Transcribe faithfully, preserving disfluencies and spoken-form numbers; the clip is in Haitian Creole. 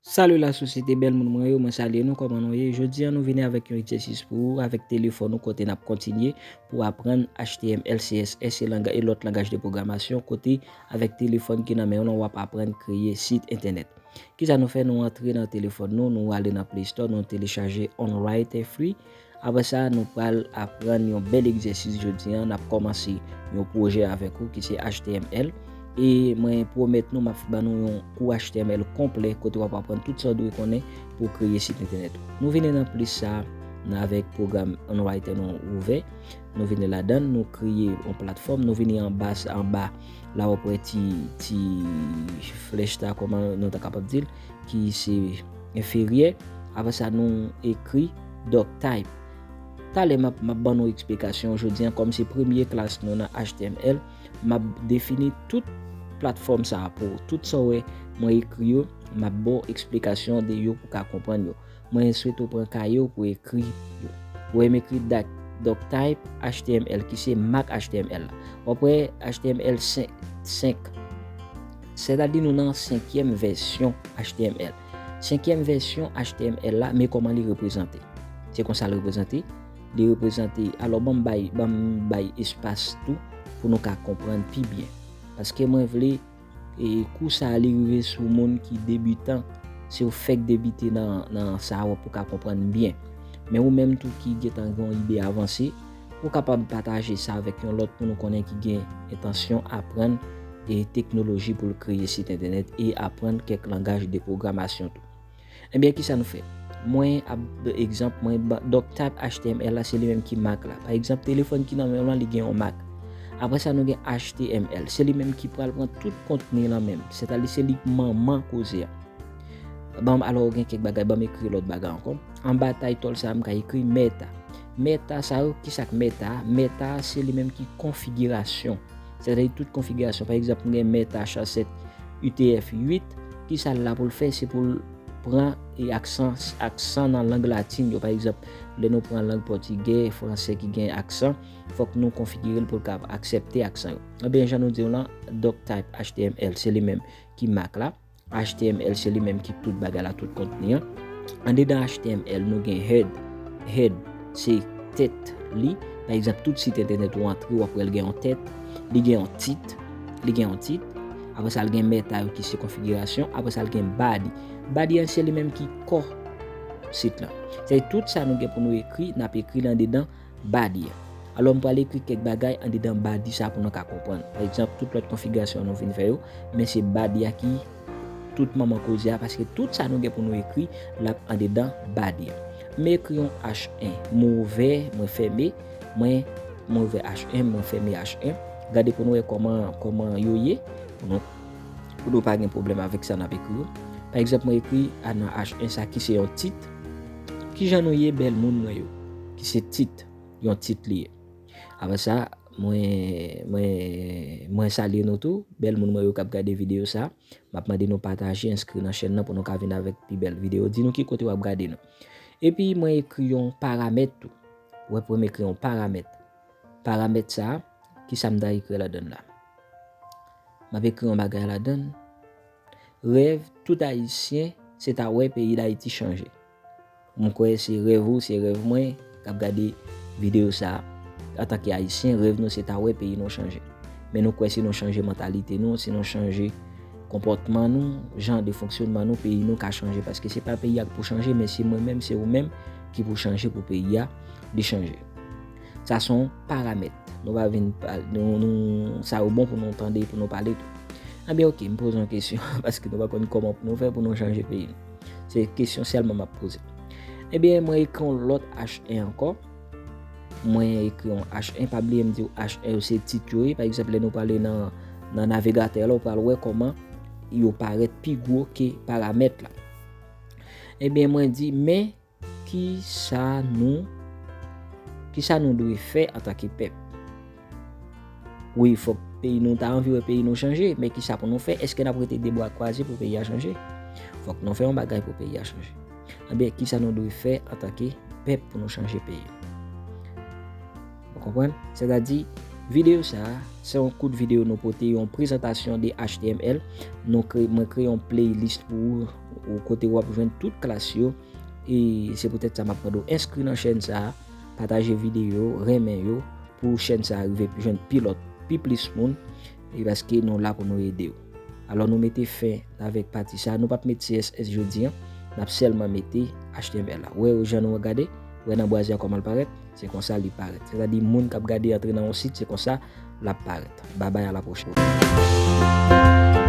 Salut la sosyete, bèl moun mwen yo, mwen salye nou, kòman nou ye? Jodi a nou vini avèk yon egzèsis pou ou avèk telefòn ou kote n ap kontinye pou aprann H T M L, C S S e langa-, e lòt langaj de pwogramasyon kote avèk telefòn ki nan men w lan w ap aprann kreye sit entènèt. Kisa nou fè? Nou antre nan telefòn nou, nou ale nan Play Store, nou telechaje OnWriter Free. Apre sa, nou pral aprann yon bèl egzèsis jodi a. N ap kòmanse yon pwojè avèk ou ki se H T M L. E mwen pwomèt nou, m ap ban nou yon kou H T M L konplè kote w ap aprann tout sa w dwe konnen pou w kreye sit entènèt ou. Nou vini nan plis sa a, nan avèk pwogram OnWriter nou ouvè. Nou vini ladan, nou kreye yon platfòm, nou vini anba, anba la w ap wè ti, ti flèch la, kòman nou ta kapab di l, ki se enferyè. Apre sa, nou ekri doctype. Talè m ap, m ap ban nou eksplikasyon jodi a, kòm se premye klas nou nan H T M L, m ap defini tout platfòm sa a pou ou. Tout sa w wè mwen ekri yo, m ap ba w eksplikasyon de yo pou w ka konprann yo. Mwen swete w pran kaye w pou w ekri yo. Ou wè m ekri doc-, doctype H T M L ki se mak H T M L la. W ap wè H T M L senk, senk. Sètadi nou nan senkyèm vèsyon H T M L. Senkyèm vèsyon H T M L la, men kòman li reprezante. Se konsa l reprezante. Li reprezante, alò, ban m bay, ban m bay espas tou pou nou ka konprann pi byen. Paske mwen vle, e, kou sa a li rive sou moun ki debitan, si w fèk debite nan, nan sa a, w ap ka konprann byen. Men ou menm tou ki gentan gen yon ide avanse, ou kapab pataje sa avèk yon lòt moun ou konnen ki gen entansyon aprann, e, teknoloji pou l kreye sit entènèt e aprann kèk langaj de pwogramasyon tou. Ebyen, kisa nou fè? Mwen ap, egzanp, mwen ba-, doctype H T M L la, se li menm ki mak la. Pa egzanp, telefòn ki nan men w lan, li gen yon mak. Apre sa, nou gen H T M L. Se li menm ki pral pran tout kontni lan menm. Sètadi, se li k manman koze a. Ban m, alò, gen kèk bagay, ban m ekri lòt bagay ankò. Anba title sa, m ka ekri meta. Meta sa yo, kisa k meta? Meta, se li menm ki konfigirasyon. Sètadi tout konfigirasyon. Pa egzanp, m gen meta chasèt U T F uit. Kisa l la pou l fè? Se pou l pran, e, aksan, aksan nan lang latin yo. Pa egzanp, lè nou pran lang pòtigè, fransè ki gen aksan, fòk nou konfigire l pou l ka aksepte aksan yo. Ebyen, jan nou di w lan, doctype H T M L, se li menm ki mak la. H T M L, se li menm ki tout bagay la, tout kontni an. Andedan H T M L, nou gen head. Head, se tèt li. Pa egzanp, tout sit entènèt ou antre, w ap wè l gen yon tèt, li gen yon tit, li gen yon tit. Apre sa, l gen meta yo ki se konfigirasyon. Apre sa, l gen body. Body an, se li menm ki kò sit lan. Se tout sa nou gen pou nou ekri, n ap ekri l andedan body a. Alò, m pral ekri kèk bagay andedan body sa pou nou ka konprann. Pa egzanp, tout lòt konfigirasyon nou vin fè yo, men se body a ki tout manman koze a, paske tout sa nou gen pou nou ekri, l ap andedan body a. M ekri yon H en, m ouvè, mwen fèmen, mwen, mwen ouvè H en, mwen fèmen H en. Gade pou nou wè kòman, kòman yo ye, pou nou, pou nou pa gen pwoblèm avèk sa n ap ekri yo. Pa egzanp, mwen ekri a nan H en sa ki se yon tit. Kijan nou ye, bèl moun mwen yo? Ki se tit, yon tit li ye. Apre sa, mwen, mwen, mwen salye nou tou, bèl moun mwen yo k ap gade videyo sa. M ap mande nou pataje, enskri nan chèn nan pou nou ka vin avèk pi bèl videyo. Di nou ki kote w ap gade nou. Epi mwen ekri yon paramèt tou. Ou wè pou m ekri yon paramèt. Paramèt sa, kisa m ta ekri ladann la? M ap ekri yon bagay ladann. Rèv tout Ayisyen, se ta wè peyi Dayiti chanje. M kwè se rèv ou, se rèv mwen, k ap gade videyo sa a. Antanke Ayisyen, rèv nou se ta wè peyi nou chanje. Men nou kwè si nou chanje mantalite nou, si nou chanje konpòtman nou, jan de fonksyonman nou, peyi nou ka chanje. Paske se pa peyi a k pou chanje, men se mwen menm, se ou menm ki pou chanje pou peyi a, li chanje. Sa se yon paramèt. Nou pa vin pa-, nou, nou, sa yo bon pou nou tande, pou nou pale tou. Ebyen, oke, m poze yon kesyon, paske nou pa konn kòman pou nou fè pou nou chanje peyi nou. Se kesyon sèlman m ap poze. Ebyen, mwen ekri yon lòt H en ankò. Mwen ekri yon H en, pa bliye m di w H en yo se tit yo ye. Pa egzanp, lè nou prale nan, nan navigatè la, ou pral wè kòman yo parèt pi gwo ke paramèt la. Ebyen, mwen di, men kisa nou, kisa nou dwe fè antanke pèp? Wi, fòk peyi nou, ta anvi wè peyi nou chanje, men kisa pou nou fè? Èske n ap rete de bra kwaze pou peyi a chanje? Fòk nou fè yon bagay pou peyi a chanje. Ebyen, kisa nou dwe fè antanke pèp pou nou chanje peyi? Ou konprann? Sètadi, videyo sa a, se yon kout videyo nou pote, yon prezantasyon de H T M L. Nou kre-, mwen kreye yon playlist pou ou, ou kote w ap jwenn tout klas yo. E se poutèt sa m ap mande w enskri nan chèn sa a, pataje videyo, renmen yo, pou chèn sa a rive jwenn pi lòt, pi plis moun, e paske nou la pou nou ede w. Alò, nou mete fen avèk pati sa a. Nou p ap met C S S jodi an, n ap sèlman mete H T M L la. Wè jan nou gade, wè nan bwazè a kòman l parèt, se konsa li parèt. Sètadi, moun k ap gade antre nan yon sit, se konsa l ap parèt. Babay, a la pwochèn.